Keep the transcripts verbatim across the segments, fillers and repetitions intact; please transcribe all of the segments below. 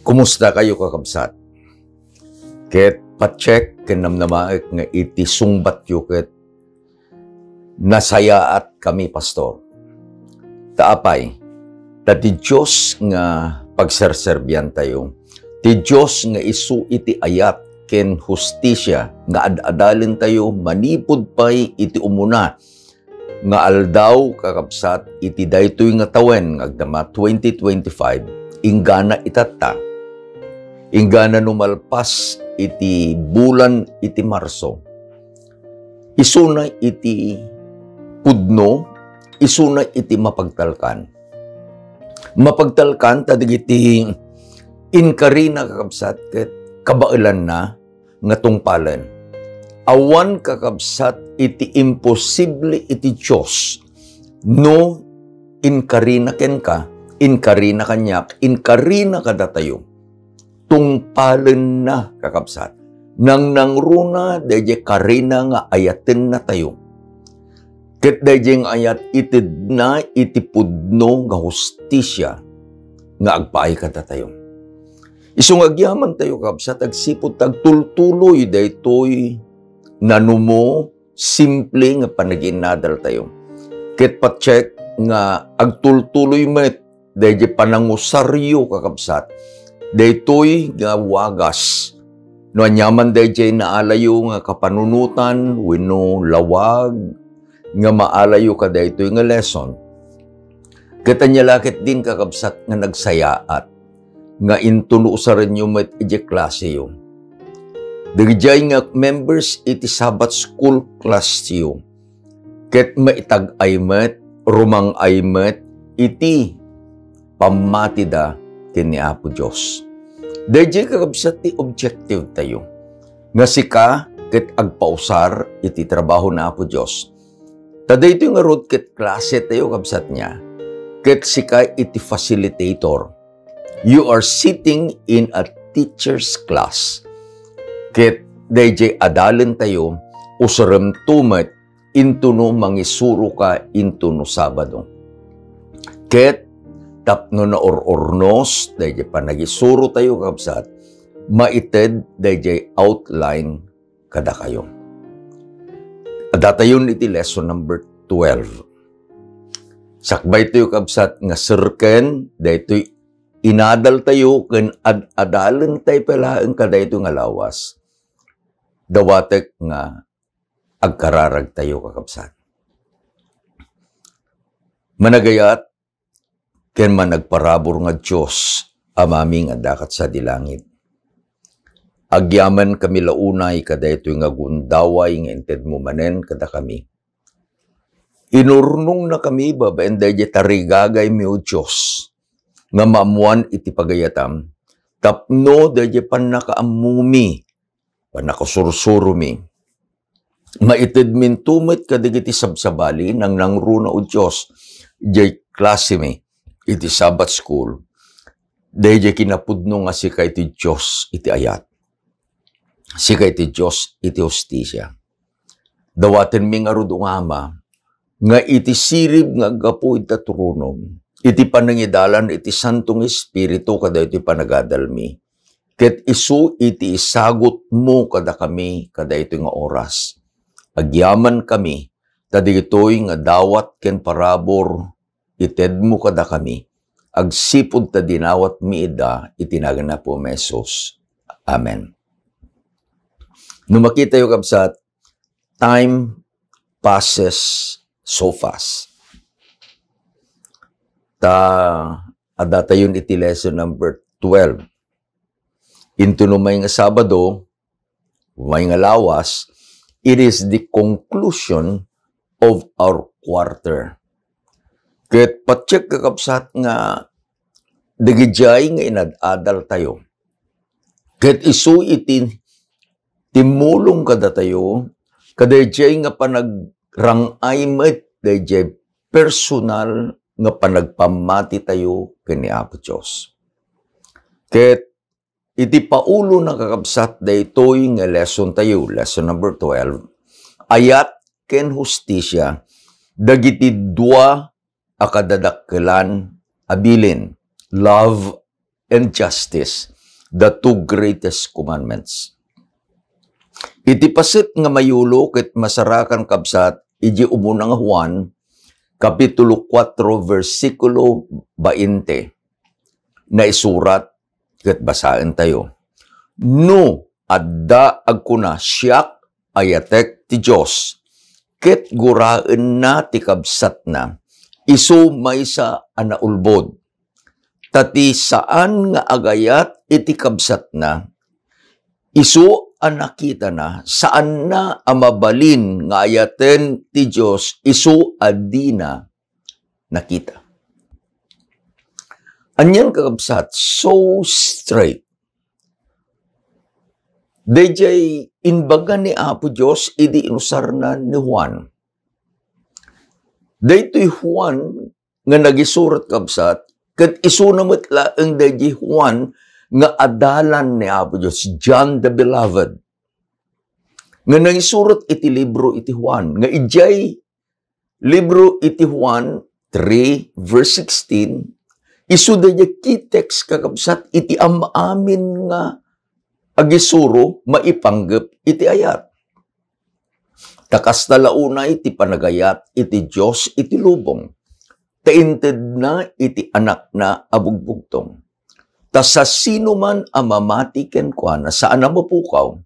Kumusta kayo, kakabsat? Ket pacheck ken namnamaek nga iti sungbatyo ket nasayaat kami, Pastor. Ta apay, ta ti Dios nga pagserserbiantayo, ti Dios nga isu iti ayat ken hustisia nga ad-adalentayo manipud pay iti umuna nga aldaw, kakabsat, iti daytoy nga tawen nga agdama twenty twenty-five, inggana itatta. Inggana no malpas iti bulan iti Marso. Isuna iti pudno, isuna iti mapagtalkan. Mapagtalkan ta dagiti inkarina, kakabsat, ket kabaelanna nga tungpalen. Awan, kakabsat, iti imposible iti Dios no inkarina kenka, inkarina kaniak, inkarina kadatayo. Tungpalenna, kakabsat. Nangnangruna daydiay karina nga ayatennatayo. Ket daydiay nga ayat itedna iti pudno nga hustisia nga agpaay kadatayo. Isu nga agyamantayo, kabsat, agsipud ta agtultuloy daytoy nanumo, simple nga panagiinnadaltayo. Ket pacheck nga agtultuloy met daydiay panangusaryo, kakabsat, daytoy nga wagas. No aniaman daydiay naalayo nga kapanunotan wenno lawag nga maalayo kadaytoy nga lesson, ket ania la ketdin, kakabsat, nga nagsayaat nga intono usarenyo met idiay klaseyo. Dagijay nga members iti Sabbath School classyo, ket maitag-ay met, rumang-ay met iti pammatida ken ni Apo Dios. Daydiay, kakabsat, ti objective tayo, nga sika ket agpausar iti trabaho ni Apo Dios. Ta daytoy ngarud ket klasetayo, kabsat, nia, ket sika iti facilitator. You are sitting in a teacher's class. Ket daydiay adalentayo, usaremto met intono mangisuroka intono Sabado. Ket tapno naur-urnos daydiay panagisuro tayo, kabsat, maited daydiay outline kadakayo. Adatayon iti lesson number twelve. Sakbaytayo, kabsat, nga serken daytoy inadaltayo ken ad-adalentayo pay laeng kadaytoy nga lawas. Dawatek nga agkararagtayo, kakabsat. Managayat ken managparabur nga Dios, Amami nga adda ket sadi langit. Agyamankami la unay kadaytoy nga gundaway nga intedmo manen kadakami. Inurnongnakami babaen daydiay tarigagaymi, O Dios, nga maammoan iti pagayatam, tapno daydiay pannakaammomi, pannakasursuromi, maitedminto met kadagiti sabsabali, nangnangruna, O Dios, diay klasemi iti Sabbath School, daydiay kinapudno nga sika iti Dios iti ayat, sika iti Dios iti hustisia. Dawatenmi ngarud, O Ama, nga iti sirib nga aggapu ita tronom, iti panangidalan iti Santo nga Espiritu kadaytoy panagadalmi, ket isu iti isagutmo kadakami kadaytoy nga oras. Agyamankami, ta dagitoy nga dawat ken parabur itedmo kadakami, agsipud ta dinawatmi ida iti nagan ni Apomi Jesus. Amen. No makitayo, kabsat, time passes so fast. Ta, adatayon iti lesson number twelve. Intono may nga Sabado, may nga lawas, it is the conclusion of our quarter. Ket pacheck, kakabsat, nga dagijay nga inad-adaltayo, ket isu iti timmulong kadatayo, kadayjay nga panagrang-ay met dayjay personal nga panagpammatitayo ken ni Apo Dios. Ket iti paulona, kakabsat, daytoy nga lesson tayo, lesson number twelve, ayat ken hustisia, dagiti dua a kadadakkelan a bilin, love and justice. the two greatest commandments. Iti paset nga mayulo ket masarakan, kabsat, iti umuna nga Juan, Kapitulo kuatro, bersikulo bainte, naisurat ket basaentayo. No adda agkuna, "Siak ayatek ti Dios," ket guraenna ti kabsatna, isu maysa a naulbod. Ta ti saan nga agayat iti kabsatna, isu a nakitana, saanna a mabalin nga ayaten ti Dios isu a dina nakita. Anian, kakabsat, so straight. Daydiay imbaga ni Apo Dios idi inusarna ni Juan. Daytoy Juan nga nagisurat, kabsat, ket isuna met laeng daydi Juan nga adalan ni Apo Dios, John the Beloved, nga nangisurat iti libro iti Juan, nga idiay libro iti Juan three, verse sixteen, isu daydiay key text, kakabsat, iti am-amin nga agisuro maipanggep iti ayat. Ta kasta la unay ti panagayat iti Dios iti lubong, ta intedna iti Anakna a bugbugtong. Ta sasinoman a mamati kenkuana, saan a mapukaw,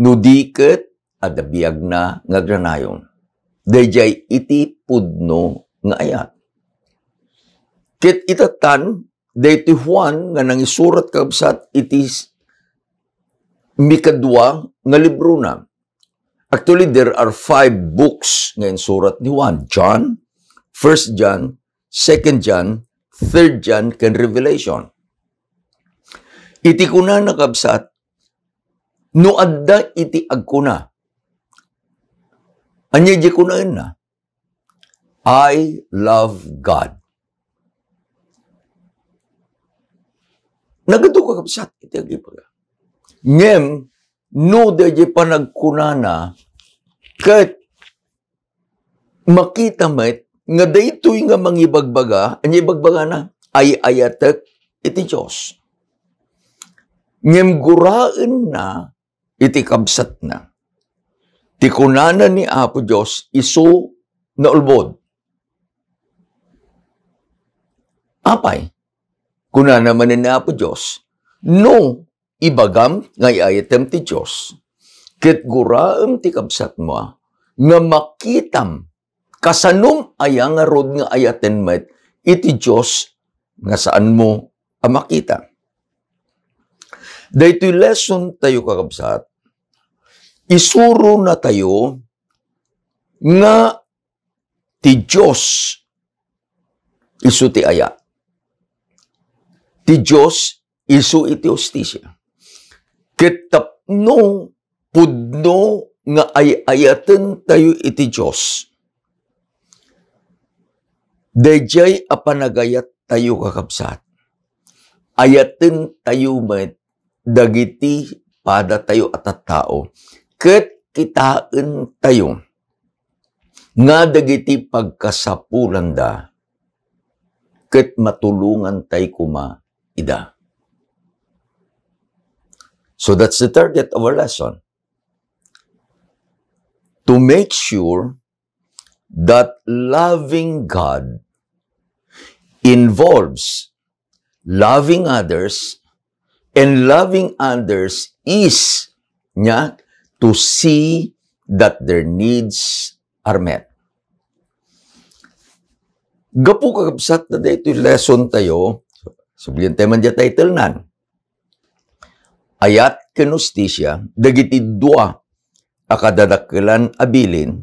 no di ket adda biagna nga agnanayon. Daydiay iti pudno nga ayat. Ket itatan, daytoy Juan nga nangisurat, kabsat, iti s-, mikadua nga librona. Actually, there are five books nga insurat ni Juan. John, First John, Second John, Third John, ken Revelation. Iti kunana, kabsat, no adda iti agkuna, ania di kunaenna? "I love God." Nagadu, kakabsat, iti agibaga. Ngem, no daydiay panagkunana, ket makita met nga daytoy nga mangibagbaga, ania ibagbagana? "Ay-ayatek iti Dios." Ngem guraenna iti kabsatna. Ti kunana ni Apo Dios, isu naulbod. Apay, kunana manen ni Apo Dios, no ibagam nga ay-ayatem ti Dios, ket guraem ti kabsatmo, nga makitam kasanom aya ngarud nga ayaten met iti Dios nga saanmo a makita. Daytoy lesson tayo, kakabsat, isurona tayo nga ti Dios isu ti ayat. Ti Dios isu iti hustisia. Ket tapno pudno nga ay-ayaten tayo iti Dios, daydiay a panagayat tayo, kakabsat, ayaten tayo met dagiti padatayo a tattao, ket kitaen tayo nga dagiti pagkasapulanda ket matulongan tay koma ida. So that's the target of our lesson. To make sure that loving God involves loving others, and loving others is, nia, to see that their needs are met. Gapu, kakabsat, ta daytoy lesson tayo, sublian tayo man diay title nan, Ayat ken Hustisia, dagiti dua a kadadakkelan a bilin,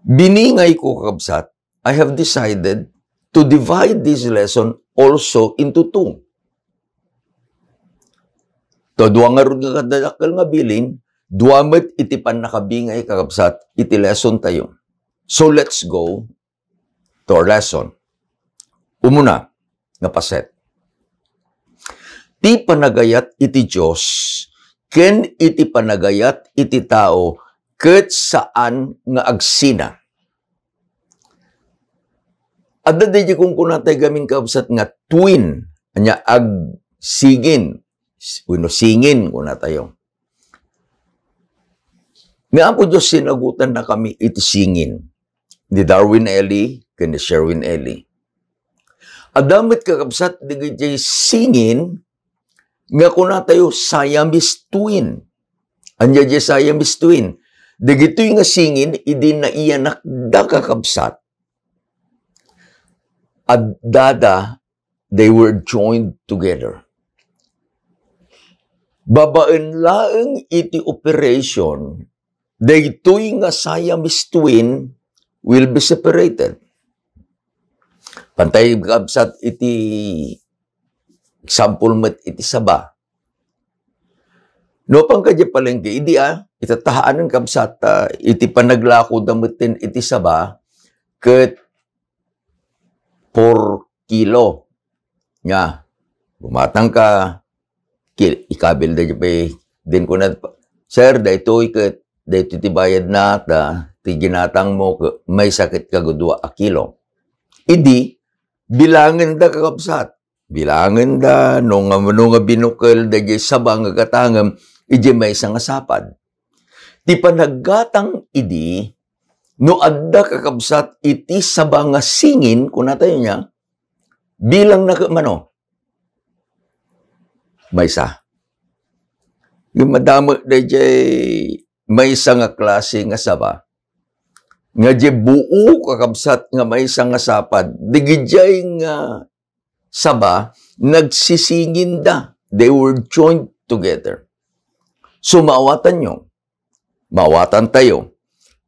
biningayko, kakabsat, I have decided to divide this lesson also into two. Ta dua ngarud nga kadadakkel nga bilin, dua met iti pannakabingay, kakabsat, iti lesson tayo. So let's go to our lesson. Umuna nga paset. Ti panagayat iti Dios ken iti panagayat iti tao ket saan nga agsina. Adda daydi kunkunatay gamin, kabsat, nga twin, ania, ag-, sigin, s-, wenno singin, kunatayo. Ni Apo Dios, sinagutannakami iti singin ni Darwin Eli ken ni Sherwin Eli. Adda met, kakabsat, dagiti singin nga kunatayo Siamese twin. Ania diay Siamese twin? Dagitoy nga singin, idi naiyanakda, kakabsat, addada, they were joined together. Babaen laeng iti operation, daytoy nga Siamese twin will be separated. Pantay, kabsat, iti example met iti saba. No, apan kadi palengke, idi, ah, itatahanan, kabsat, ah, iti panaglakoda metten iti saba, ket four kilo. Nga, bumatang ka, ki-, ikabil da pay, din kuna, "Sir, daytoy ket, daytoy ti bayadna, ta, ti ginatang mo, ke-, maysa ket kagudua a kilo." Idi, bilangen da, kakabsat. Bilangen da, no nga, no nga binukel da diay saba nga gatangem, idiay maysa nga sapad. Ti panaggatang idi, no adda, kakabsat, iti saba nga singin, kunatayo nia, bilangna ket mano? Maysa. Ngem madama daydiay maysa nga klase nga saba. Nga diay buo, kakabsat, nga maysa nga sapad, dagijay nga saba, nagsisinginda. They were joined together. So, maawatanyo, maawatantayo,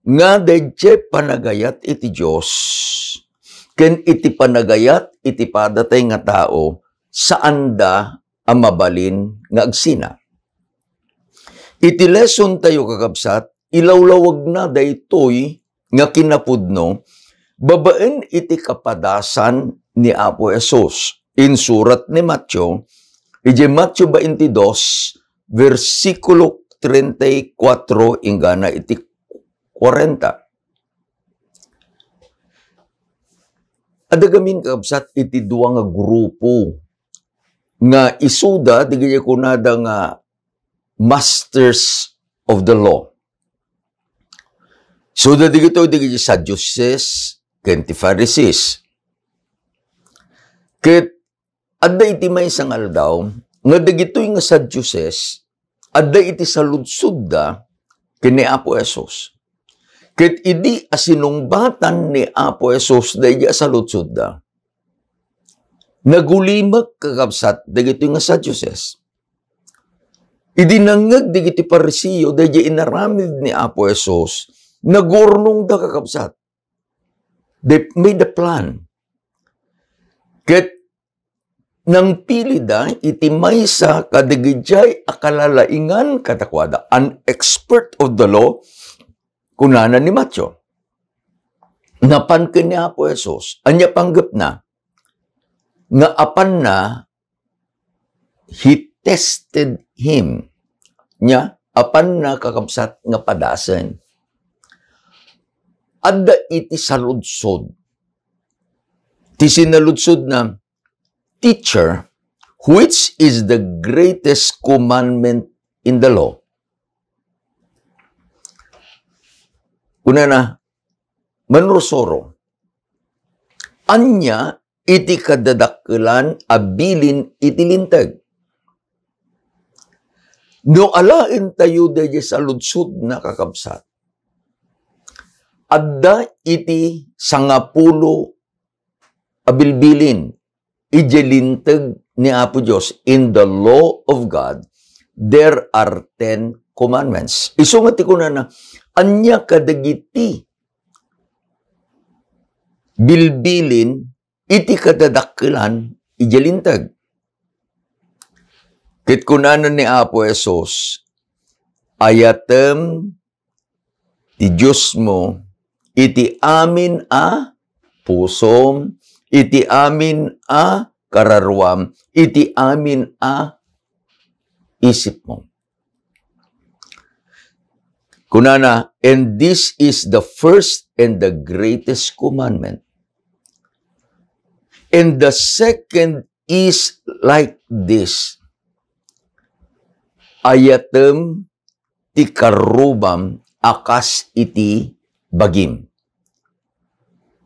nga daydiay panagayat iti Dios, ken iti panagayat iti padatay nga tao, saanda a mabalin nga agsina. Iti lesson tayo, kakabsat, ilawlawagna daytoy nga kinapudno babaen iti kapadasan ni Apo Jesus. Insurat ni Mateo, idiay Mateo twenty-two, bersikulo treinta y cuatro inggana iti kuarenta. Adda gamin, kakabsat, iti dua nga grupo nga isuda, dagiti kunada nga masters of the law. Isuda dagitoy dagiti Sadducees ken ti Pharisees. Ket adda iti maysa nga aldaw nga dagitoy nga Sadducees adda iti saludsodda ken ni Apo Jesus. Ket idi a sinungbatan ni Apo Jesus daydi a saludsodda, nagulimek, kakabsat, dagitoy nga Sadducees. Idi nangngeg dagiti Fariseo daydi inaramid ni Apo Jesus, nagurnongda, kakabsat. They made a plan. Ket nangpilida iti maysa kadagidiay a kalalaingan kadakuada, an expert of the law, kunana ni Mateo. Napan ken ni Apo Jesus, ania panggepna? Nga apanna, he tested him. Nia, apanna, kakabsat, nga padasen. Adda iti saludsod. Ti sinaludsodna, "Teacher, which is the greatest commandment in the law?" Kunana, "Manrusuro, ania iti kadadakkelan a bilin iti Linteg?" No alaentayo daydiay saludsodna, kakabsat, adda iti sangapulo a bilbilin idiay Linteg ni Apo Dios. In the law of God, there are ten commandments. Isu nga ti kunana, ania kadagiti bilbilin iti kadadakkelan idiay Linteg? Ket kunana ni Apo Jesus, "Ayatem ti Diosmo iti amin a pusom, iti amin a kararuam, iti amin a isipmo." Kunana, "And this is the first and the greatest commandment. And the second is like this. Ayatem ti karrubam a kas iti bagim.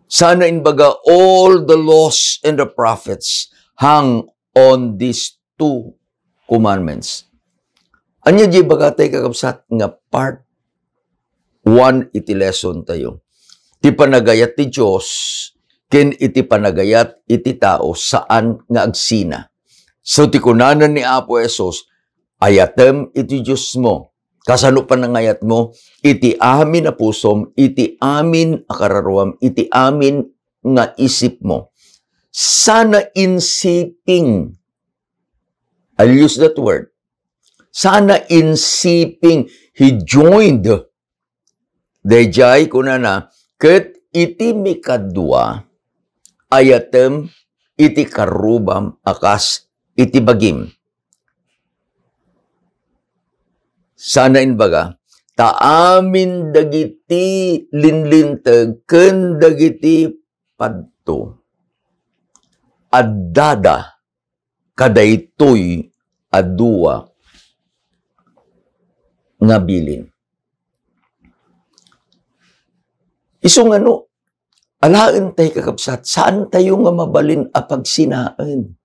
Sana imbaga, all the laws and the prophets hang on these two commandments. Ania diay ibagatayo, kakabsat, nga part one iti lesson tayo? Ti panagayat ti Dios ken iti panagayat iti tao saan nga agsina. So, ti kunana ni Apo Jesus, "Ayatem iti Diosmo kasano panangayatmo, iti amin a pusom, iti amin a kararuam, iti amin nga isipmo." Sana in siping, I'll use that word, sana in siping, he joined. Daydiay kunana, "Ket iti mikadua, ayatem iti karrubam a kas iti bagim." Sana imbaga, ta amin dagiti linlinteg ken dagiti padto, addada kadaytoy a dua nga bilin. Isu nga no, alaentayo, kakabsat, saan tayo nga mabalin a pagsinaen.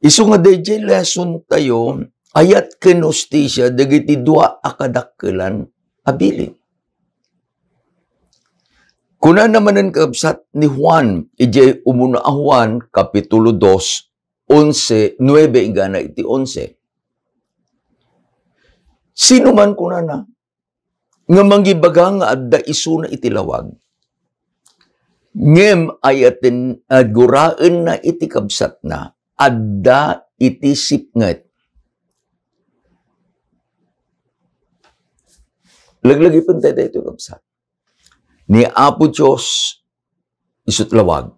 Isu nga daydiay lesson tayo, ayat ken hustisia dagiti dua a kadakkelan a bilin. Kunana manen, kakabsat, ni Juan, idiay umuna a Juan, Kapitulo dos, onse, nuebe inggana iti onse. Sino man, kunana, nga mangibaga nga adda isuna iti lawag, ngem ayaten, agguraenna iti kabsatna, adda iti sipnget. Laglagipen tayo daytoy, kabsat. Ni Apo Dios, isut lawag.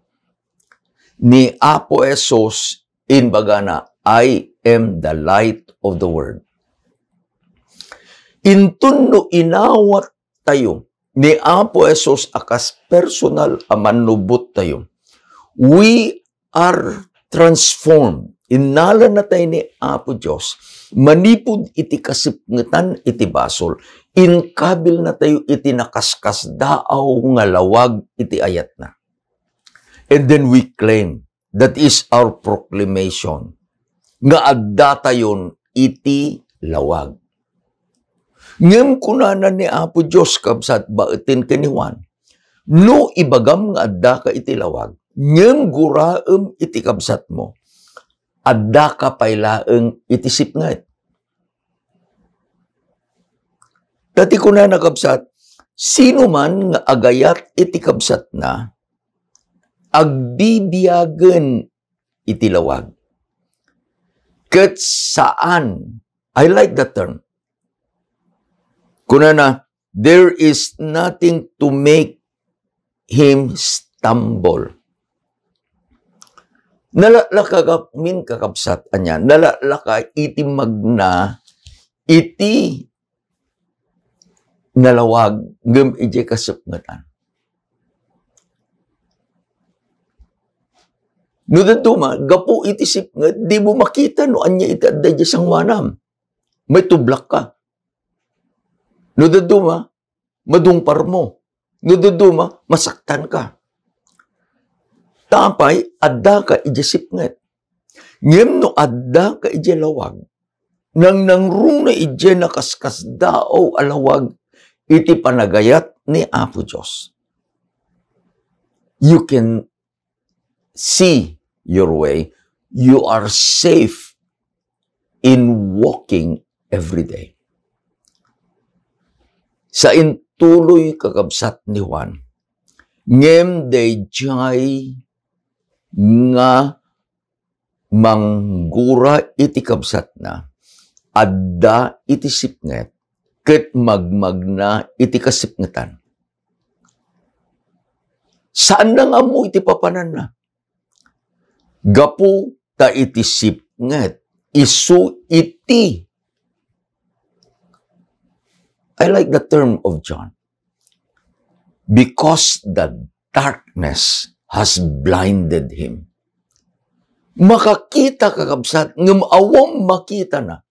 Ni Apo Jesus, imbagana, "I am the light of the world." Inton no inawat tayo ni Apo Jesus a kas personal a mannubot tayo, we are transformed. Innalana tayo ni Apo Dios manipud iti kasipngetan iti basol. Inkabilna tayo iti nakaskasdaaw nga lawag iti ayatna. And then we claim, that is our proclamation, nga adda tayon iti lawag. Ngem kunana ni Apo Dios, kabsat, baeten ken ni Juan, "No ibagam nga addaka iti lawag, ngem guraem iti kabsatmo, addaka pay laeng iti sipnget." Dati kunana, kabsat, sino man nga agayat iti kabsatna, agbibiagen iti lawag. Ket saan, I like that term. Kunana, "There is nothing to make him stumble." Nalaklaka ka min, kakabsat, ania? Nalaklaka iti magna, iti nalawag ngem idiay kasipngetan. No dadduma, gapu iti sipnget, dimo makita no ania iti adda idiay sangoanam. Maitublak ka. No dadduma, madungparmo. No dadduma, masaktan ka. Ta apay, adda ka idiay sipnget. Ngem no adda ka idiay lawag, nangnangruna idiay nakaskasdaaw a lawag iti panagayat ni Apo Dios, you can see your way. You are safe in walking every day. Sa intuloy, kakabsat, ni Juan, ngem daydiay nga manggura iti kabsatna, adda iti sipnget, ket magmagna iti kasipngetan. Saanna nga ammo iti papananna. Gapu ta iti sipnget, isu iti, I like the term of John, "Because the darkness has blinded him." Makakita, kakabsat, ngem awan makitana.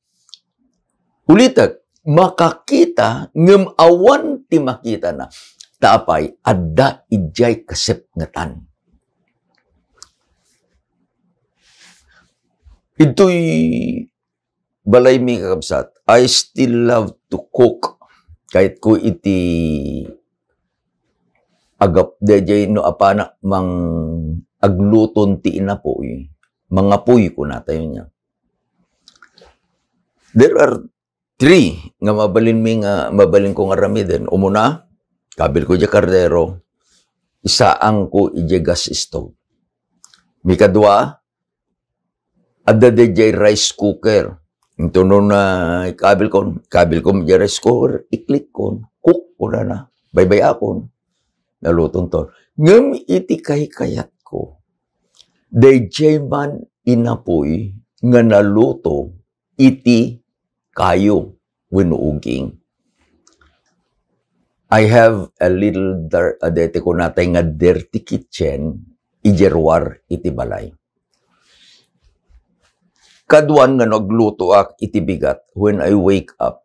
Ulitek, makakita, ngem awan ti makitana. Ta apay, adda idiay kasepngetan. Itoy balaymi, kakabsat, I still love to cook. Kahit ko iti agap-, daydiay no apanak mang agluton ti inapuy, mangapuy, kunatayo niya. There are three nga mabalinmi nga, mabalinko nga aramiden. Umuna, kabilko diay kardero, isaangko idiay gas stove. Mikadua, adda daydiay rice cooker. Intono na ikabilkon, kabilkon diay rice cooker, iklikkon, cook, kunana, baybay-akon. Nalutonton. Ngem iti kaykayatko, daydiay man inapuy nga naluto iti kayo wenno uging. I have a little dar-, a, deti kunatay nga dirty kitchen, idiay ruar iti balay. Kaduan nga naglutoak iti bigat, when I wake up,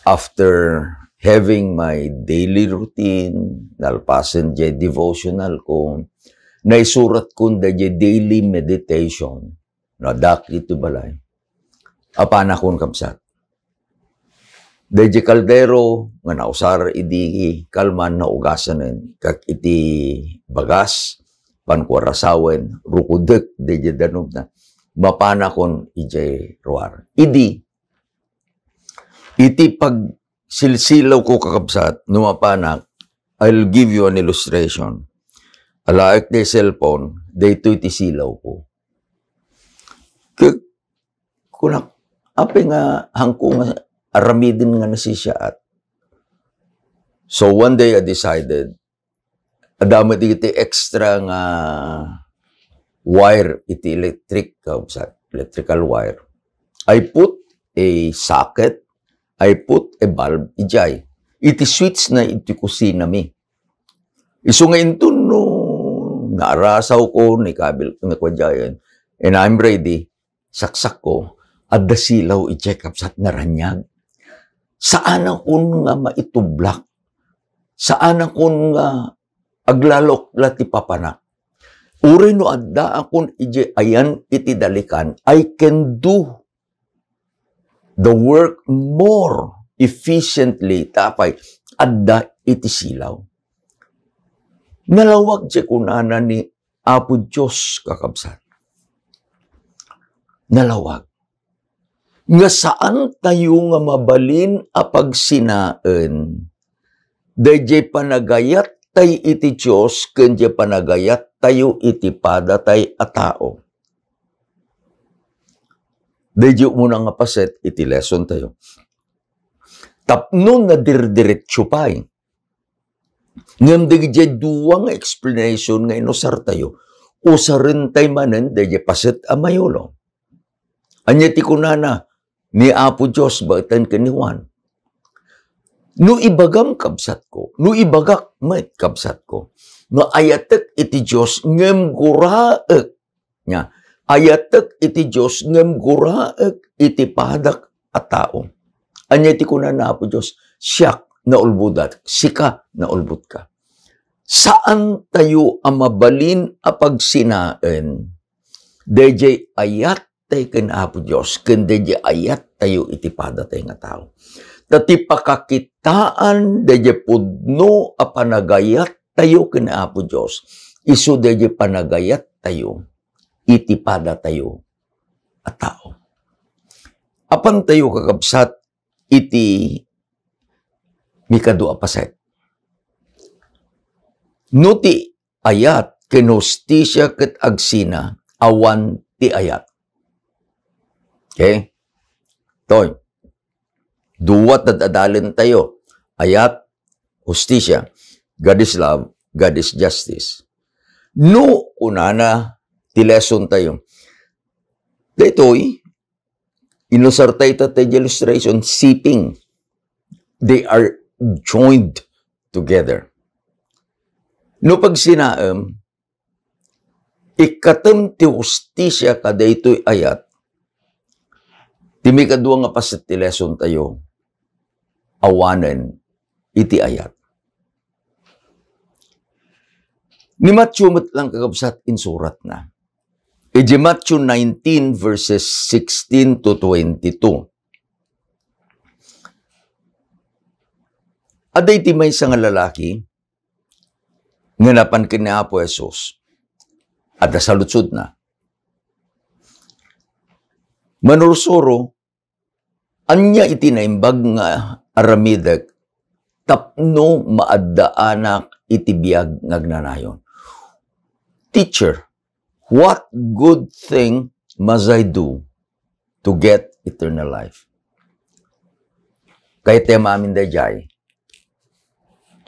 after having my daily routine, nalpasen diay devotional ko, naisuratkon daydiay daily meditation. No addaak iti balay, apanakon, kabsat. Daydiay kaldero nga nausar idi kalman naugasanen, ket iti bagas, pankuarasawen, rukudek daydiay danubna, mapanakon idiay ruar. Idi, iti pagsilsilawko, kakabsat, no mapanak, I'll give you an illustration. Alaek diay cellphone, daytoy ti silawko. Ket kunak, apay nga haanko nga aramiden nga nasisiaat? So one day I decided, adda met iti extra nga wire iti electric, kabsat, electrical wire. I put a socket, I put a bulb idiay. Iti switch na iti kusinami. Isu nga inton no naarasawko, ni kabil, nga kuadiayen, and I'm ready, saksakko, adda silaw idiay, kabsat, naraniag. Saanakon nga maitublak. Saanakon nga aglalokla ti papanak. Uray no addaakon idiay ayan iti dalikan, I can do the work more efficiently, ta apay, adda iti silaw. Nalawag diay kunana ni Apo Dios, kakabsat. Nalawag. Nga saantayo nga mabalin a pagsinaen daydiay panagayattay iti Dios ken diay panagayattayo iti padatay a tao. Daydiay umuna nga paset iti lesson tayo. Tapno nadirdiretso pay. Ngem dagiti dua nga explanation nga inusartayo, usarentay manen daydiay paset a mayulo. Ania ti kunana ni Apo Dios baetan ken ni Juan? No ibagam, kabsatko, no ibagak met, kabsatko, nga ayatek iti Dios ngem guraek, nia, ayatek iti Dios ngem guraek iti padak a tao. Ania ti kuna ni Apo Dios? Siak naulbodak, sika naulbodka. Saantayo a mabalin a pagsinaen daydiay ayattay ken Apo Dios ken daydiay ayattayo iti padatay nga tao. Ta ti pakakitaan daydiay pudno a panagayattayo ken Apo Dios, isu daydiay panagayattayo iti padatayo a tao. Apantayo, kakabsat, iti mikadu a paset. No ti ayat ken hustisia ket agsina, awan ti ayat. Okay? Toy, dua ti ad-adalentayo. Ayat, hustisia. God is love, God is justice. No, kunana ti lesson tayo. Daytoy, inusartayo ta ti illustration, siping. They are joined together. No pagsinaem, Ikkatem ti hustisia kadaytoy ayat. Ti mikadua nga paset ti lesson tayo, awanen iti ayat. Ni Matthew met lang, kakabsat, insuratna. Iti Matthew nineteen, verses sixteen to twenty-two. Adda iti maysa nga lalaki nga napan ken ni Apo Jesus. Adda saludsodna. Manursuro, ania iti naimbag nga aramidek tapno maaddaanak iti biag nga agnanayon? Teacher, what good thing must I do to get eternal life? Kayat tayo maamin daydiay.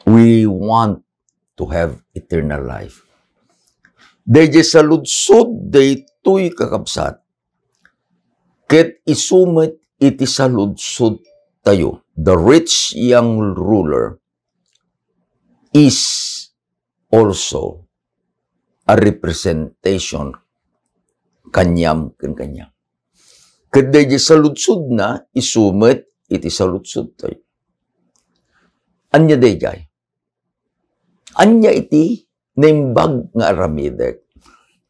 We want to have eternal life. Daydiay saludsod daytoy, kakabsat, ket isu met iti saludsod tayo. The rich young ruler is also a representation kaniam ken kaniak. Ket daydiay saludsodna, isu met iti saludsod tayo. Ania daydiay? Ania iti naimbag nga aramidek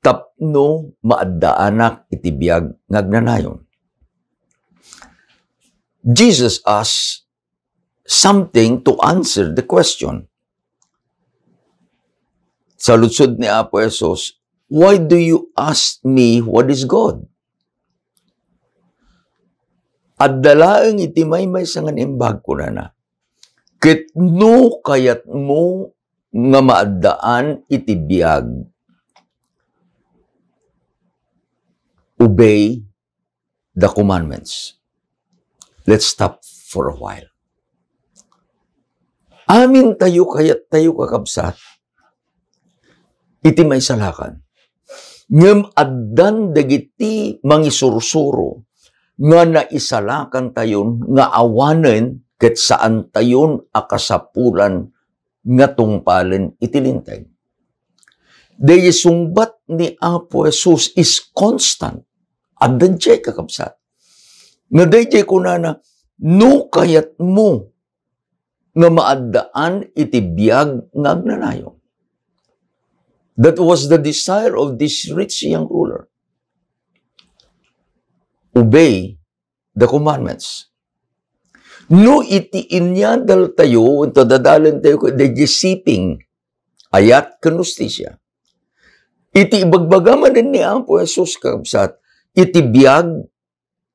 tapno maaddaanak iti biag nga agnanayon? Jesus asked something to answer the question. Saludsod ni Apo Jesus, "Why do you ask me what is good?" Adda laeng iti maymaysa nga naimbag, kunana, "Ket no kayatmo nga maaddaan iti biag, obey the commandments." Let's stop for a while. Amin tayo, kayat tayo, kakabsat, iti maisalakan. Ngem addan dagiti mangisursuro nga naisalakan tayon nga awanen ket saan tayon a kasapulan nga tungpalen iti Linteg. Daydiay sungbat ni Apo Jesus is constant. Adda daydiay, kakabsat. Nga daydiay kunana, "No kayatmo nga maaddaan iti biag nga agnanayon." That was the desire of this rich young ruler. Obey the commandments. No iti inyadal tayo, ito dadalen tayo ket daydiay siping, ayat ken hustisia. Iti ibagbaga manen ni Apo Jesus, kakabsat, iti biag,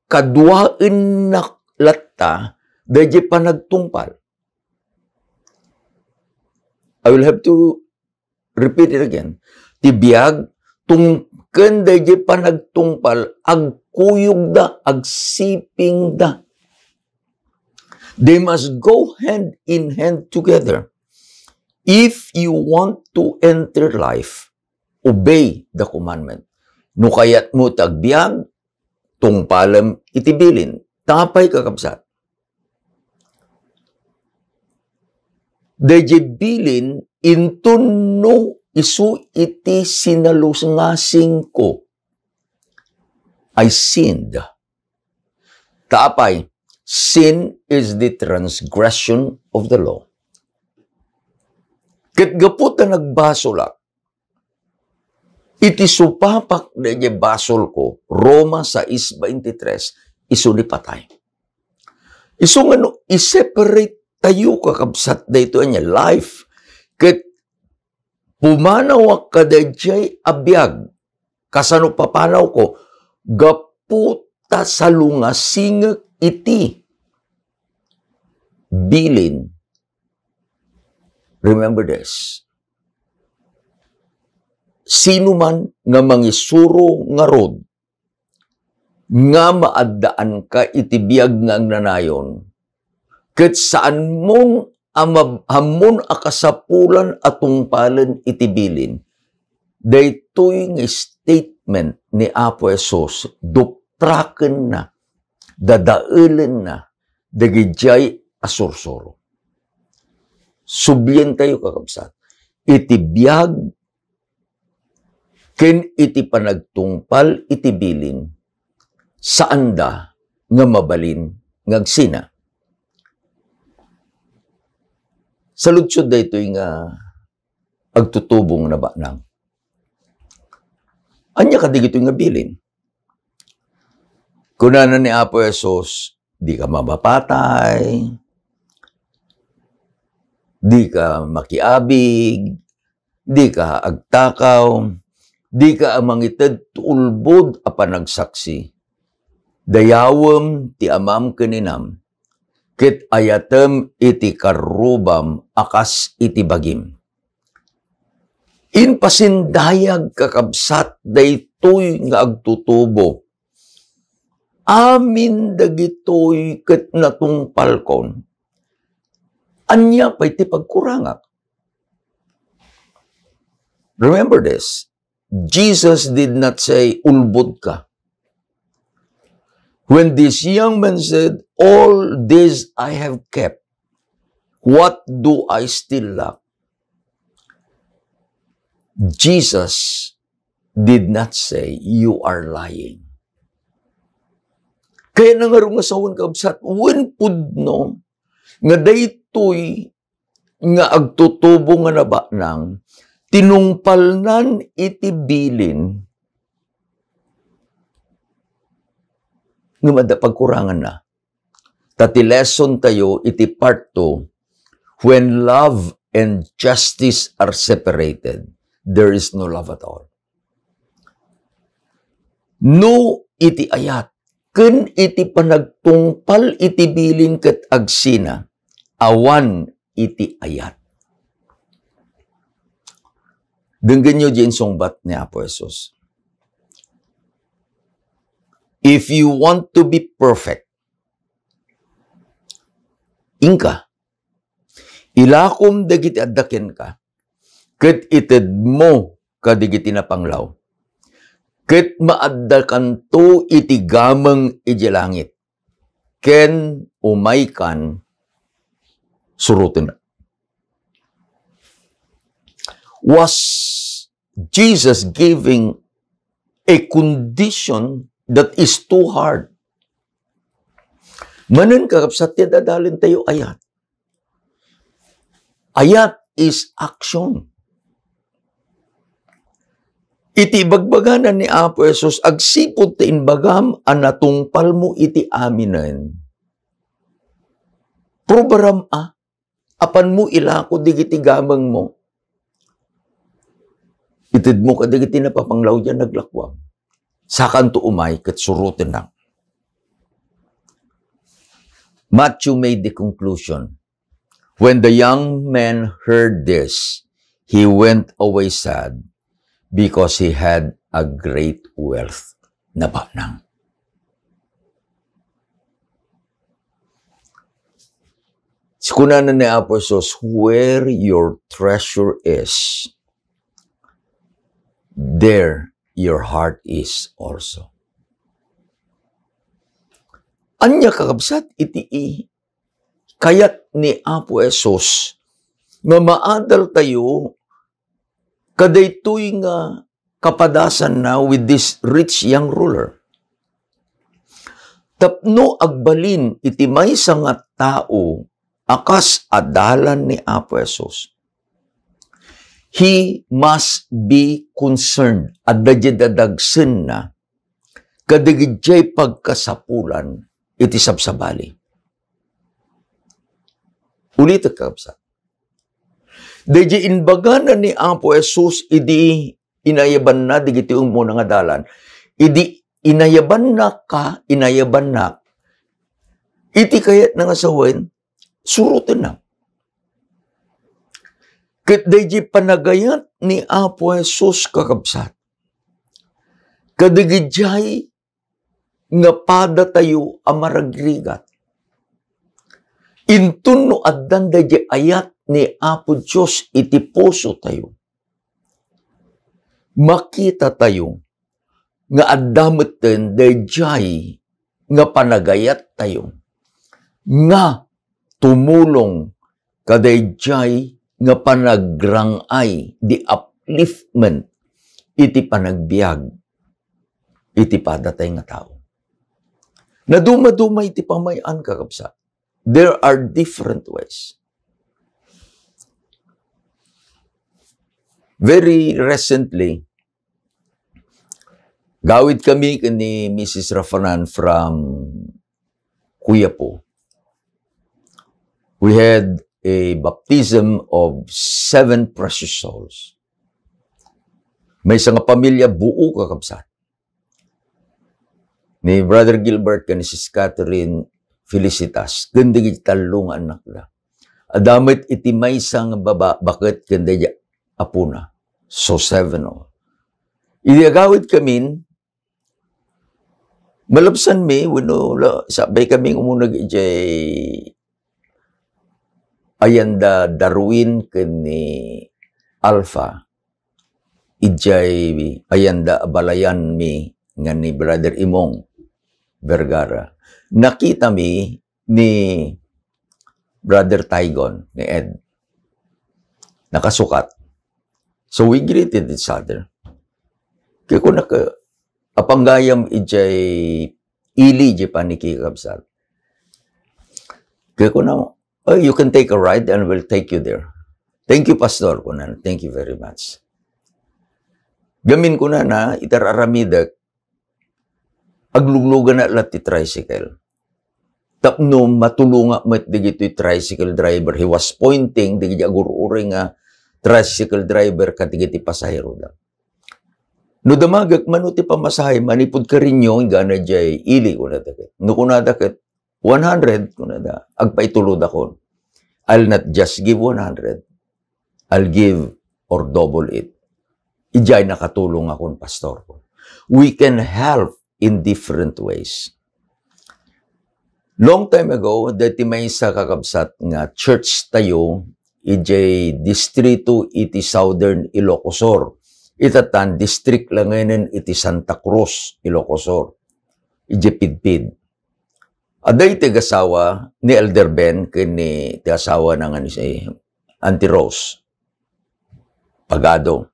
kaduaennak latta daydiay panagtungpal. I will have to repeat it again. Ti biag, tung-, ken daydiay panagtungpal, agkuyogda, agsipingda. They must go hand in hand together. If you want to enter life, obey the commandment. No kayatmo ti agbiag, tungpalem iti bilin. Tapay, kakabsat, daydiay bilin inton no isu iti sinalusengasingko, I sinned. Tapay, sin is the transgression of the law. Ket gapu ta nagbasolak, iti supapak daydiay basolko, Roma sais veintitrés, isu ni patay. Isu nga no i-separate tayo, kakabsat, daytoy ania life, ket pumanawak kadaydiay a biag. Kasano papanawko? Gapu ta salungasingek iti bilin. Remember this. Sino man nga mangisuro ngarud nga maaddaanka iti biag nga agnanayon, ket saanmon a mab-, ammon a kasapulan a tungpalen iti bilin, daytoy nga statement ni Apo Jesus, duptrakenna, dadaelenna dagidiay a sursuro. Sublien tayo, kakabsat, iti biag ken iti panagtungpal iti bilin, saanda nga mabalin nga agsina. Saludsod daytoy nga agtutubo nga nabanang. Ania kadagitoy nga bilin? Kunana ni Apo Jesus, "Dika mamapatay, dika makiabig, dika agtakaw, dika mangited ti ulbod a panagsaksi. Dayawem ti amam ken inam, ket ayatem iti karrubam a kas iti bagim." Impasindayag, kakabsat, daytoy nga agtutubo. Amin dagitoy ket natungpalkon. Ania pay ti pagkurangak? Remember this, Jesus did not say, "Ulbod ka." When this young man said, "All this I have kept, what do I still lack?" Jesus did not say, "You are lying." Kayatna ngarud nga sawen, kabsat, wen pudno nga daytoy nga agtutubo nga nabanang, tinungpalnan iti bilin, ngem adda pagkuranganna. Ta ti lesson tayo iti part two, when love and justice are separated, there is no love at all. No iti ayat ken iti panagtungpal iti bilin ket agsina, awan iti ayat. Denggenyo di insungbat ni Apo Jesus. If you want to be perfect, inka, ilakom dagiti adda kenka, ket itedmo kadagiti napanglaw, ket maaddakanto iti gameng idiay langit, ken umaykan suroten. Was Jesus giving a condition that is too hard? Manen, kakabsat, ti adalin tayo ayat. Ayat is action. Iti ibagbagana ni Apo Jesus, agsipud ta imbagam a natungpalmo iti aminen, probaram a, apanmo ilako digiti gamengmo. Itedmo kadagiti napapanglaw diay naglakuam. Sakanto umay ket surotennak. Matthew made the conclusion. When the young man heard this, he went away sad because he had a great wealth. Nabanang. Kunana ni Apo Jesus, "Where your treasure is, there your heart is also." Ania, kakabsat, iti i-, kayat ni Apo Jesus nga maadal tayo kadaytoy nga kapadasanna with this rich young ruler. Tapno agbalin iti maysa nga tao a kas adalan ni Apo Jesus, he must be concerned, adda diay dadagsenna kadagiti pagkasapulan iti sabsabali. Ulitek, kakabsat. Daydi imbagana ni Apo Jesus idi inayabanna dagiti umuna nga adalan. Idi inayabannak ka, inayabannak, iti kayatna nga sawen, surotennak. Ket daydi panagayat ni Apo Jesus, kakabsat, kadagiti nga padatayo a maragrigat. Inton no addan daydi ayat ni Apo Dios iti pusotayo, makitatayo nga adda metten daydiay nga panagayattayo nga tumulong kadaydiay nga panagrang-ay, the upliftment iti panagbiag iti padatay nga tao. Naduma-duma iti pamay-an, kakabsat. There are different ways. Very recently, gawid kami ken ni Missus Rafanan from Quiapo. We had a baptism of seven precious souls. Maysa nga pamilya buo, kakabsat. Ni Brother Gilbert ken ni Sis Catherine Felicitas, ken dagiti tallo nga annakda. Adda met iti maysa nga baba, baket ken daydi apona. So, seven all. Idi agawid kamin, malabsanmi, wenno la-, sakbay kami umuneg idiay ayanda Darwin ken ni Alpha, idiay ayanda a balayanmi nga ni Brother Imong Vergara. Nakitami ni Brother Tygon, ni Ed. Nakasukat. So we greeted each other. Kaya ko naka-, apanggayam idiay ili di paniki, kabsat. Kaya ko na, "Oh, you can take a ride and we'll take you there." "Thank you, Pastor," kunan. "Thank you very much." Gamin kunana, itar-aramidek, agluglugana la ti tricycle. Tapno matulonga met dagitoy tricycle driver. He was pointing dagiti agur-uray nga tricycle driver kadagiti pasaheroda. "No damagek mano ti pamasahe manipud Carreño, inggana diay ili," kunada ket. "No kunada ket one hundred," kunada, "agpaitulodakon. I'll not just give one hundred. I'll give or double it." Idiay nakatulongakon, Pastor. We can help in different ways. Long time ago, dati maysa, kakabsat, nga church tayo, idiay distrito iti Southern Ilocos Sur. Itatan, district langenen iti Santa Cruz, Ilocos Sur. Idiay Pidpid. Adda iti agasawa ni Elder Ben ken ni, ti asawa na nga ni si Auntie Rose Pagado.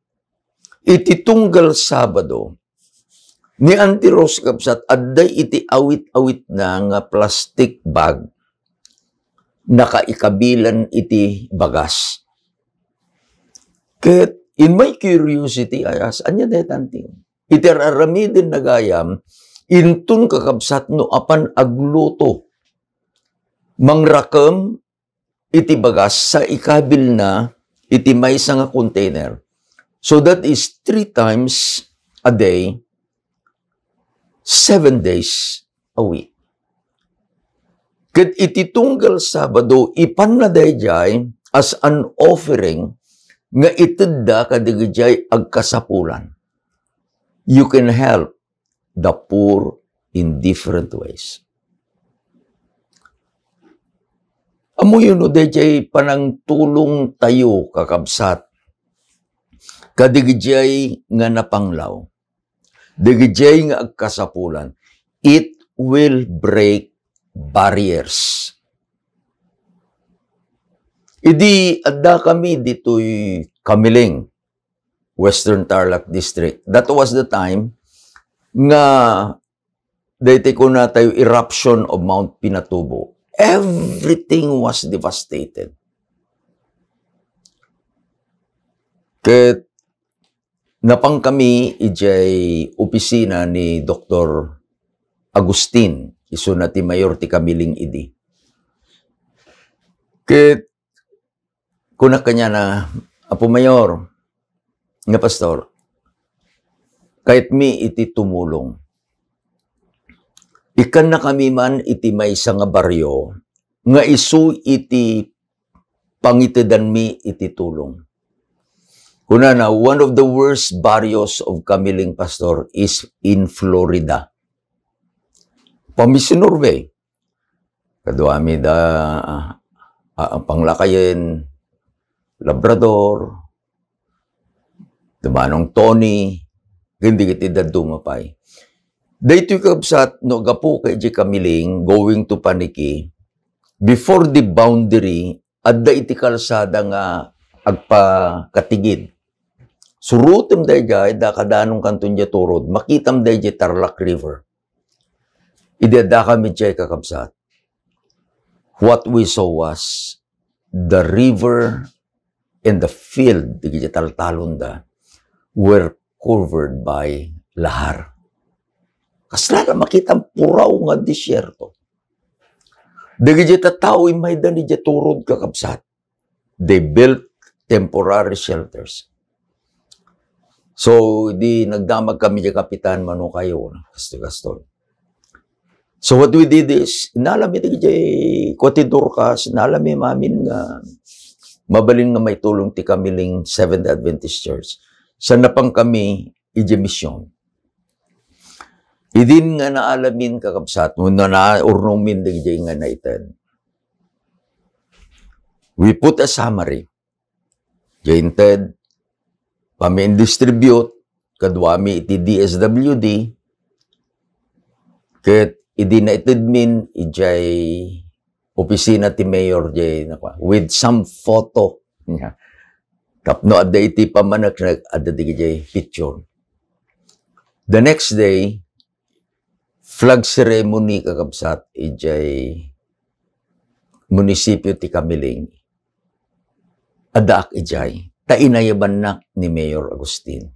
Iti tunggal Sabado, ni Auntie Rose, kabsat, adda iti awit-awitna nga plastic bag nakaikabilan iti bagas. Ket in my curiosity, I ask, "Ania dayta, Auntie?" Iti ar-aramiden na gayam, inton, kakabsat, no apan agluto, mangrakem iti bagas sa ikabilna iti maysa nga container. So that is three times a day, seven days a week. Ket iti tunggal Sabado, ipanna daydiay as an offering nga itedda kadagijay agkasapulan. You can help the poor in different ways. Ammoyo no daydiay panangtulong tayo, kakabsat, kadagijay nga napanglaw, dagijay nga agkasapulan, it will break barriers. Idi adda kami ditoy Kamiling, Western Tarlac District. That was the time nga daytoy kunatayo eruption of Mount Pinatubo. Everything was devastated. Ket napang kami idiay opisina ni Doktor Agustin, isuna ti mayor ti Kamiling idi. Ket kunak kaniana, "Apo Mayor, nga Pastor, kayatmi iti tumulong. Ikkannakami man iti maysa nga barrio nga isu iti pangitedanmi iti tulong." Kunana, "One of the worst barrios of Kamiling, Pastor, is in Florida." Pamisinurbey. Kaduami da, ah, ah, Panglakayen, Labrador, da Manong Tony, ken dagiti dadduma pay. Daytoy, kabsat, no gapu ka idiay Kamiling, going to Paniqui, before the boundary, adda iti kalsada nga agpakatigid. Surotem daydiay, adda kadanonkanto idiay turod, makitam daydiay Tarlac River. Idi addakami idiay, kakabsat, what we saw was the river and the field, dagiti taltalonda, were covered by lahar. Kasla la makitam puraw nga desierto. Dagiti tattao, immayda idiay turod, kakabsat. They built temporary shelters. So, di nagdamag kami idiay kapitan, mano kayo, kastoy-kastoy. So, what we did is, inalami idiay, kua ti Dorcas, inalami amin nga mabalin nga maitulong ti Kamiling Seventh Adventist Church. Sa napang kami idiay mission. Idin nga naalamin, kakabsat, wenno naurnongmin dagiti nga naited. We put a summary. Diay inted, pami-distribute, kaduami iti D S W D, ket idi naitedmin, idiay opisina ti mayor, diay, nakua, with some photo. Tapno adda iti pamaneknek, adda dagiti picture. The next day, flag ceremony, kakabsat, idiay munisipyo ti Kamiling. Addaak idiay, ta inayabannak ni Mayor Agustin.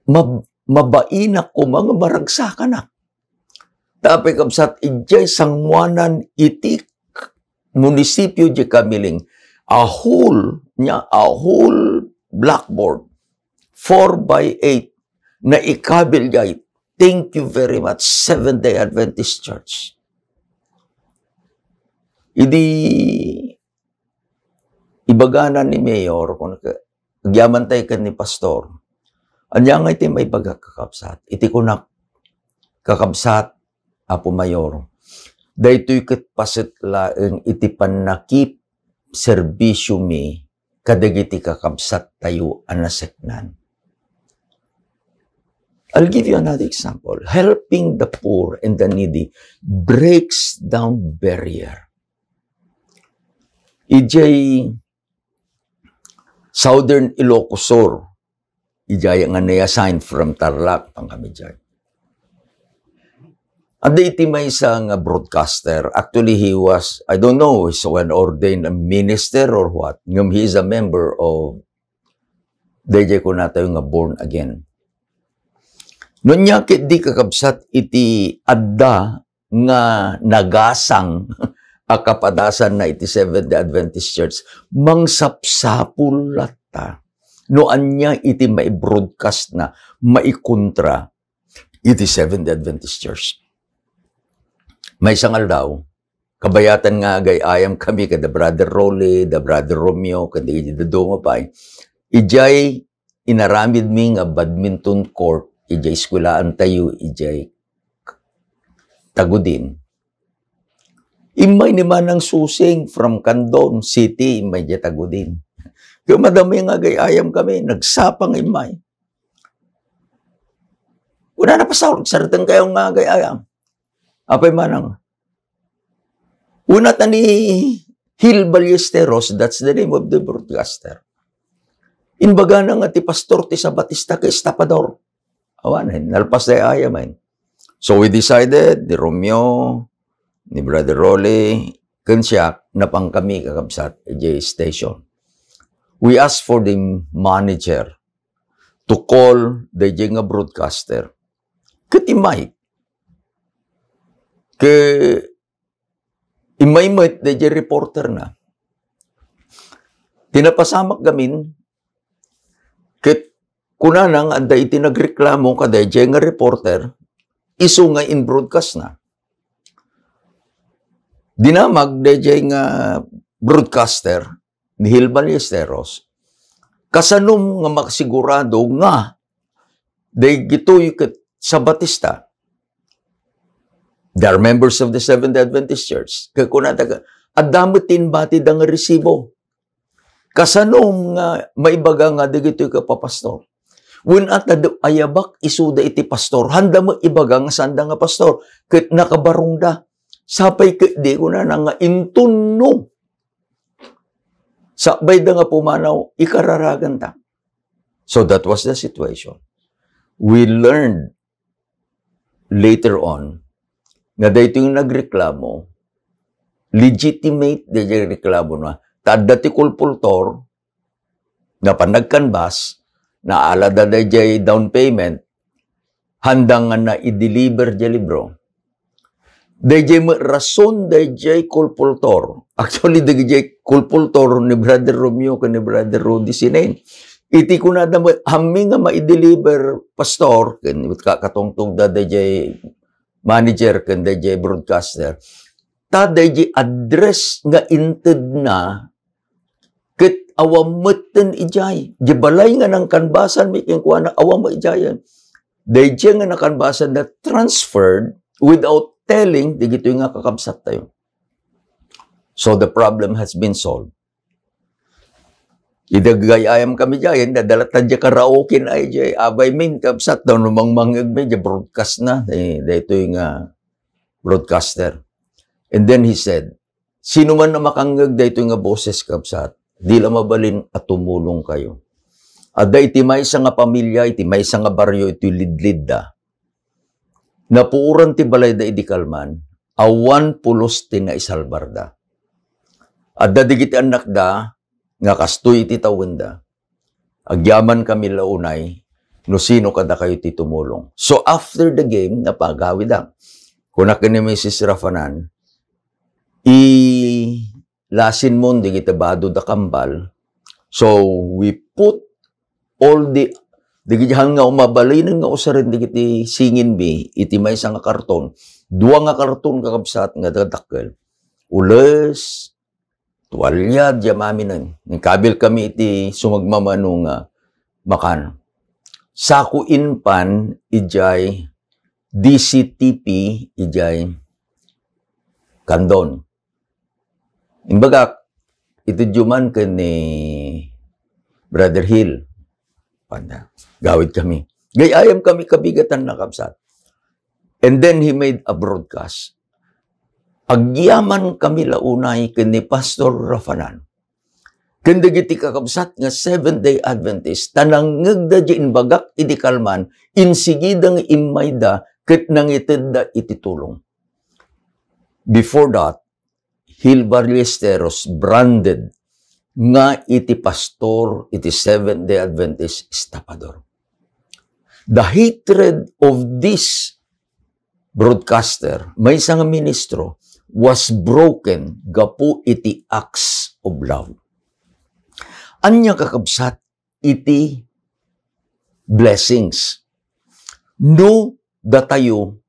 Mab-, mabainak koma nga maragsakanak. Ta apay, kabsat, idiay sangoanan iti munisipyo diay Kamiling, a whole, nia, a whole blackboard, four by eight, naikabil diay, "Thank you very much, Seventh-day Adventist Church." Idi ibagana ni Mayor, kun-, agyamantay ken ni Pastor, "Ania ngay ti maibagak, kakabsat?" Iti kunak, "Kakabsat, Apo Mayor, daytoy ket paset laeng iti pannakipserbisiomi kadagiti kakabsattayo a naseknan." I'll give you another example. Helping the poor and the needy breaks down barrier. Idiay Southern Ilocos Sur, idiay nga ni-assign from Tarlac, pangkami diay. Adda iti maysa nga broadcaster. Actually, he was, I don't know, he's an ordained minister or what. Ngem he is a member of, daydiay kunatayo nga born again. No nia ketdi, kakabsat, iti adda nga nagasang a kapadasanna iti Seventh-day Adventist Church, mangsapsapul latta no ania iti mai-broadcast na maikontra iti Seventh-day Adventist Church. Maysa nga aldaw, kabayatan nga agay-ayam kami kada Brother Rolly, da Brother Romeo, kada idi dadduma pay. Idiay inaramidmi nga badminton court idiay eskwelaantayo idiay Tagudin. Immay ni Manang Susing from Candon City, immay idiay Tagudin. Kaya madamay nga agay-ayam kami, nagsapang immay. Kunana, "Pastor, sarteng kayo nga agay-ayam." Apay manang, Una ta ni Gil Ballesteros, that's the name of the broadcaster. Imbagana nga ti pastor ti Sabatista ket estapador. Awanen, nalpas day ayam, eh. So we decided, ni Romeo, ni Brother Rolly, ken siak, napan kami, kakabsat, idiay station. We asked for the manager to call daydiay nga broadcaster. Ket immay. Ket immay met daydiay reporter na. Ti napasamak gamin, ket kunana nga adda iti nagreklamo kadaydiay nga reporter, isu nga in-broadcast na. Dinamag daydiay nga broadcaster ni Gil Ballesteros, kasanom nga makasigurado nga daytoy ket Sabatista, they are members of the Seventh-day Adventist Church. Kaya kunada, adda met ti inbatida nga resibo. Kasanom nga maibaga nga dagitoy ket papastor? Wen ata, ayabak isuda iti pastor, handa met ibaga nga saanda nga pastor, ket nakabarongda. Sapay ketdi, kunana nga inton no sakbayda nga pumanaw, ikararagan ta. So that was the situation. We learned later on nga daytoy nga nagreklamo, legitimate dayjay reklamona. Ta adda ti kulpultor, napan nagkanbas, naalada dayjay down payment, handa nga na-deliver jay libro. Dayjay met rason dayjay kulpultor. Actually, dayjay kulpultor ni Brother Romeo ken ni Brother Rudy Sinain. Iti kunada met, "Hammi nga mai-deliver, Pastor," ken ka-, katungtongda dayjay manager ken dayjay broadcaster. Ta dayjay address nga intedna ket awan metten idiay. Di balay nga nangkanbasanmi kenkuana, awan met idiayen. Dayjay nga nakanbasanna transferred without telling dagitoy nga kakabsattayo. So the problem has been solved. Idi gagayayam kami diay, nadala ta diay karaoke na diay. Abay, min, kabsat, no mangmangngeg mi, diay broadcast na, eh, daytoy nga broadcaster. And then he said, "Sino man a makangngeg daytoy nga boses, kabsat, di la mabalin a tumulong kayo. Adda iti maysa nga pamilia, iti maysa nga barrio, iti lidlidda. Napuoran ti balayda idi kalman, awan pulos ti naisalbarda. Adda dagiti annakda nga kastoy iti tawenda. Agyaman kami la unay no sino kadakayo ti tumulong." So after the game, napagawida. Kuna ken ni Missus Rafanan, "Ilasin mon dagiti bado da kambal." So we put all the, dagiti han nga umabalinen nga usaren dagiti singinbi iti maysa nga karton. Dua nga karton, kakabsat, nga dadakkel. Ules, tualya, diay maminen. Nagkabil kami iti sumagmamano nga makan. Sako inpan idiay D C T P idiay Candon. Imbagak, "Itedyo man ken ni Brother Hill." Panda, gawid kami. Gayayam kami kabigatanna, kabsat. And then he made a broadcast. Agyaman kami la unay ken ni Pastor Rafanan ken dagiti kakabsat nga Seventh-day Adventist, ta nangngegda diay imbagak idi kalman, insigida nga immayda ket nangitedda iti tulong. Before that, Hill Ballesteros branded nga iti pastor iti Seventh-day Adventist estapador. The hatred of this broadcaster, maysa nga ministro, was broken gapu iti acts of love. Ania, kakabsat, iti blessings? No datayo,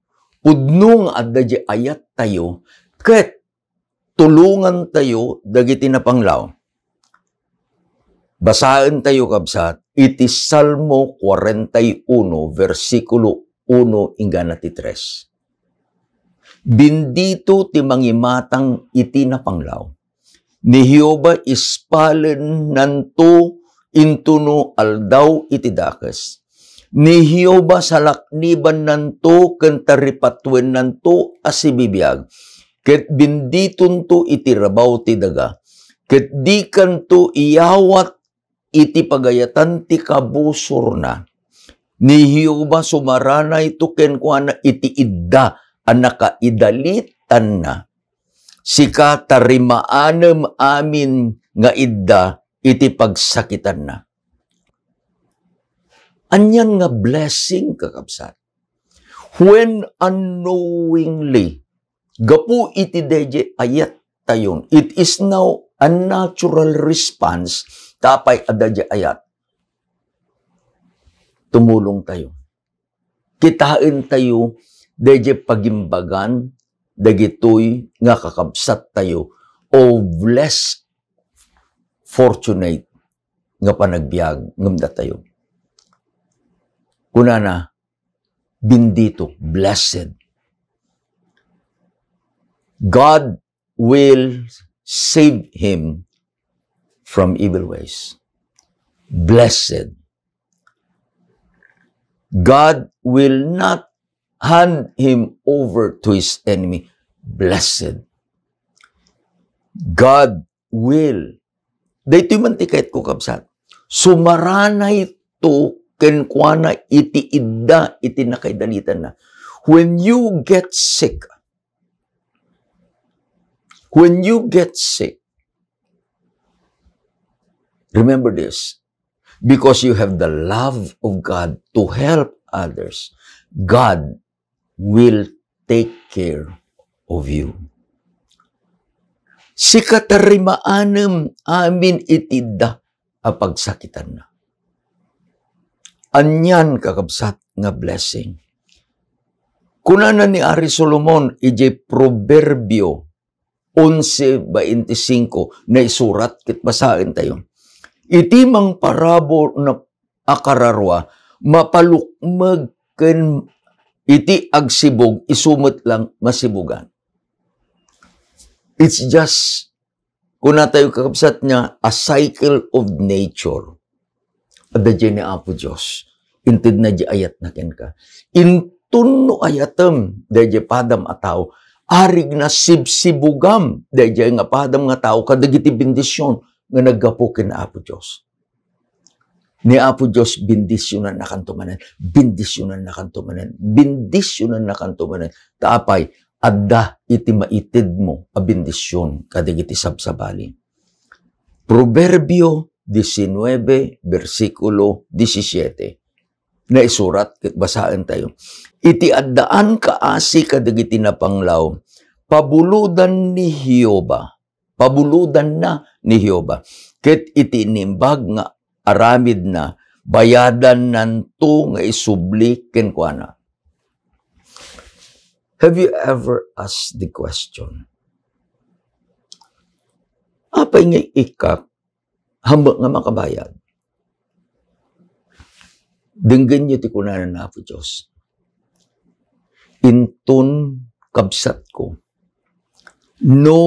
pudno nga adda diay ayattayo, ket tulongantayo dagiti napanglaw. Basaentayo, kabsat, iti Salmo kuarenta y uno, bersikulo uno inggana ti tres. "Bendito ti mangimatang iti napanglaw. Ni Jehovah ispalennanto intono aldaw iti dakes. Ni Jehovah salaknibannanto ken taripatuennanto a sibibiag, ket benditonto iti rabaw ti daga, ket dikanto iyawat iti pagayatan ti kabusorna. Ni Jehovah sumaranayto kenkuana iti idda a nakaidalitanna. Sika, tarimaanem amin nga idda iti pagsakitanna." Anian nga blessing, kakabsat? When unknowingly, gapu iti dayjay ayattayon, it is now a natural response, ta apay a dayjay ayat, tumulongtayo. Kitaentayo dayjay pagimbagan dagitoy nga kakabsattayo, of less fortunate nga panagbiag ngem datayo. Kunana, "Bendito, blessed. God will save him from evil ways. Blessed. God will not hand him over to his enemy. Blessed. God will." Daytoy man ti kayatko, kabsat. Sumaranay to kenkuana iti idda iti nakaidalitanna. When you get sick, when you get sick, remember this, because you have the love of God to help others, God will take care of you. Sika ta rimaanem amin iti idda a pagsakitanna. Anian, kakabsat, nga blessing. Kunana ni Ari Solomon idiay Proverbio onse veinticinco, naisurat ket basaentayo. Iti mangparabur a kararua, mapalukmeg ken iti agsibug, isu met lang masibugan. It's just, kunatayo, kakabsat, nga a cycle of nature. Adda diay ni Apo Dios. Intedna diay ayatna kenka. Inton no ayatem daydiay padam a tao, arigna sibsibugam daydiay nga padam nga tao kadagiti bendision nga naggapu ken Apo Dios. Ni Apo Dios, bendisionannakanto manen, bendisionannakanto manen, bendisionannakanto manen. Ta apay, adda iti maitedmo a bendision kadagiti sabsabali. Proverbio diecinueve, bersikulo disisyete. Naisurat ket basaentayo. Iti addaan kaasi kadagiti napanglaw, pabulodan ni Jehovah. Pabulodanna ni Jehovah. Ket iti naimbag nga aramidna, bayadannanto nga isubli kenkuana. Have you ever asked the question, "Apay nga ikkak, hambuek nga makabayad?" Denggenyo ti kunana ni Apo Dios. Inton, kabsatko, no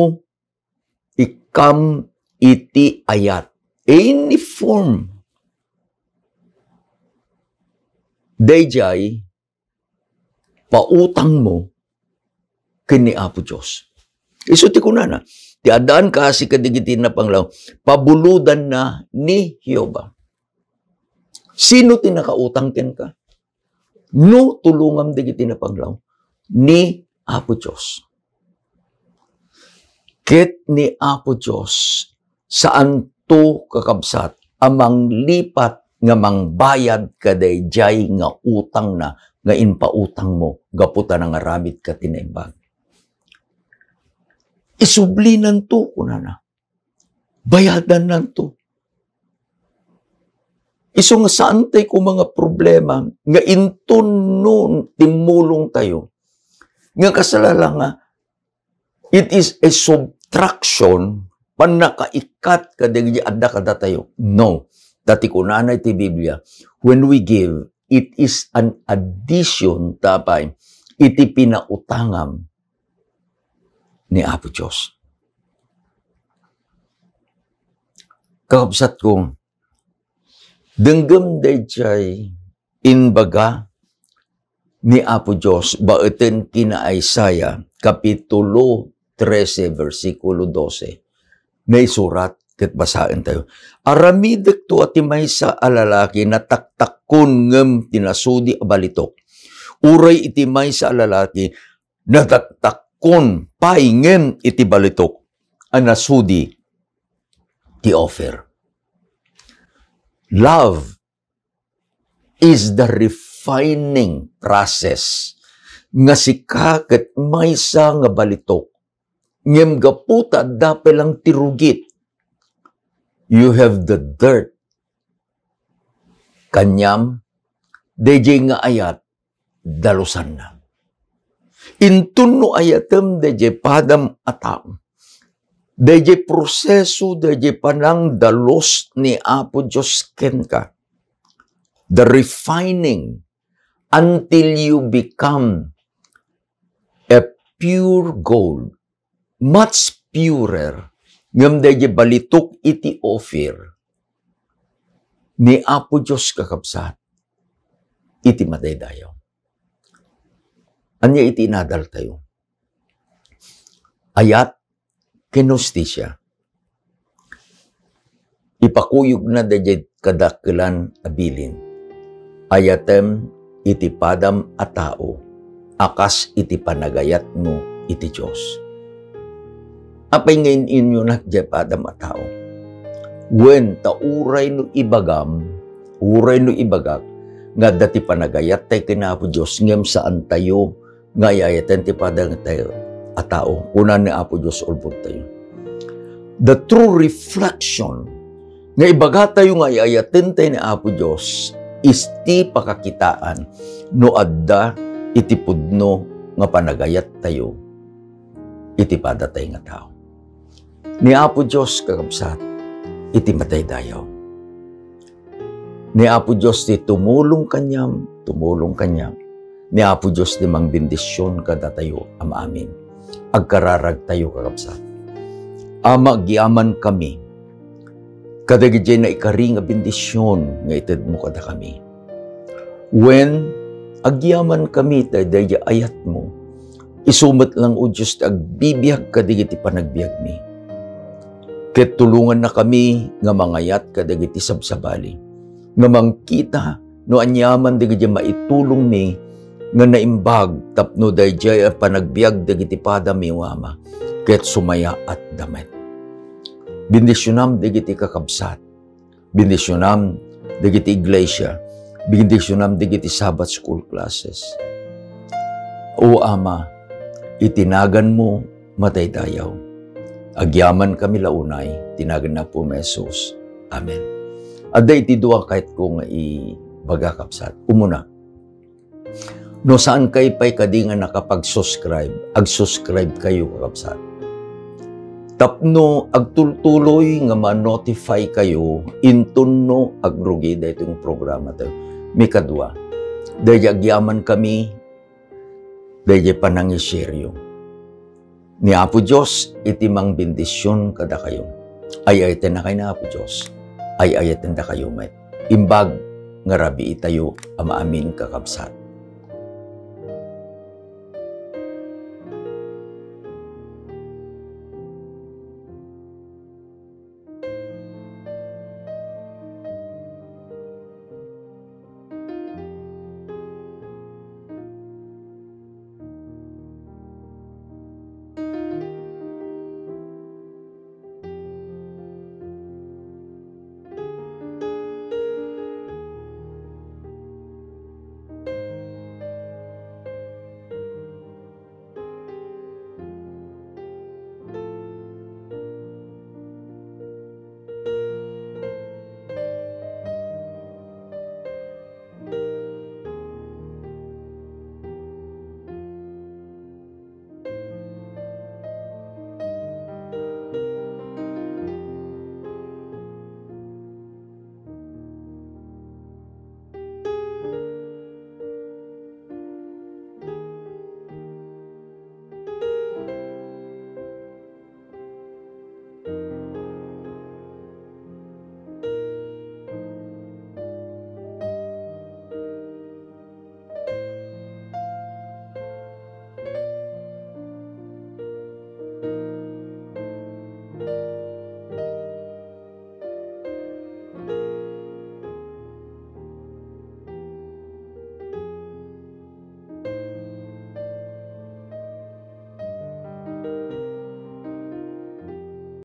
ikkam iti ayat, any form, daydiay pautangmo ken ni Apo Dios. Isu ti kunana, ti addaan kaasi kadagiti napanglaw, pabulodanna ni Jehovah. Sino ti nakautang kenka? No tulongam dagiti napanglaw, ni Apo Dios. Ket ni Apo Dios, saanto, kakabsat, a manglipat nga mangbayad kadaydiay nga utangna nga impautangmo gapu ta nangaramidka ti naimbag. Isublinanto, kunana. Bayadannanto. Isu nga saan tayo koma nga problema nga inton no timmulongtayo nga kasla la nga it is a subtraction, pannakaikkat kadagiti adda kadatayo. No. Ta ti kunana iti Biblia, when we give, it is an addition, ta apay, iti pinautangam ni Apo Dios. Kakabsatko, denggem daydiay imbaga ni Apo Dios baeten kina Isaiah, Kapitulo trese, bersikulo dose. Naisurat ket basaentayo. Aramidekto a ti maysa a lalaki nataktakkon ngem ti nasudi a balitok. Uray iti maysa a lalaki nataktakkon pay ngem iti balitok a nasudi ti Ophir. Love is the refining process nga sika ket maysa nga balitok. Ngem gapu ta adda pay lang ti rugit, you have the dirt. Kaniam, daydiay nga ayat, dalusanna. Inton no ayatem daydiay padam a tao, daydiay proseso, daydiay panangdalus ni Apo Dios kenka. The refining until you become a pure gold, much purer, ngem daydiay balitok iti Ophir ni Apo Dios, kakabsat, iti madaydayaw. Ania iti inadaltayo? Ayat ken hustisia. Ipakuyogna daydiay kadakkelan a bilin. Ayatem iti padam a tao a kas iti panagayatmo iti Dios. Apay nga in-inyunak diay padam a tao? Wen, ta uray no ibagam, uray no ibagak, nga adda ti panagayat tay ken Apo Dios, ngem saan tayo nga ay-ayaten ti padam tayo a tao. Kuna ni Apo Dios, ulbod tayo. The true reflection nga ibaga tayo nga ay-ayaten tayo ni Apo Dios is ti pakakitaan no adda iti pudno nga panagayat tayo iti padatay nga tao. Ni Apo Dios, kakabsat, iti matay dayaw. Ni Apo Dios ti tumulong kaniam, tumulong kaniam. Ni Apo Dios ti mangbendision kadatayo a maamin. Agkararag tayo, kakabsat. Ama, agyaman kami kadagiti naikari nga bendision nga itedmo kadakami. Wen, agyaman kami ta daydi ayatmo. Isu met lang, O Dios, ti agbibiag kadagiti panagbiagmi. Ket tulongannakami nga mangayat kadagiti sabsabali, nga mangkita no aniaman dagiti maitulongmi nga naimbag tapno daydiay a panagbiag dagiti padami, O Ama, ket sumayaatda met. Bendisionam dagiti kakabsat. Bendisionam dagiti iglesia. Bendisionam dagiti Sabbath school classes. O Ama, iti naganmo, matay dayaw. Agyaman kami la unay, ti nagan ni Apo Jesus. Amen. Adda iti dua kayatko nga ibaga, kabsat. Umuna, no saan kayo pay kadi nga nakapag-subscribe, ag-subscribe kayo, kakabsat. Tapno agtultuloy nga ma-notify kayo, inton no agrugi daytoy nga programa tayo. Mikadua, daydi agyaman kami, daydi panangisiryo. Ni Apo Dios iti mangbendision kadakayo. Ay-ayaten na kayo ni Apo Dios. Ay-ayaten da kayo met. Imbag nga rabii tayo a maamin, kakabsat.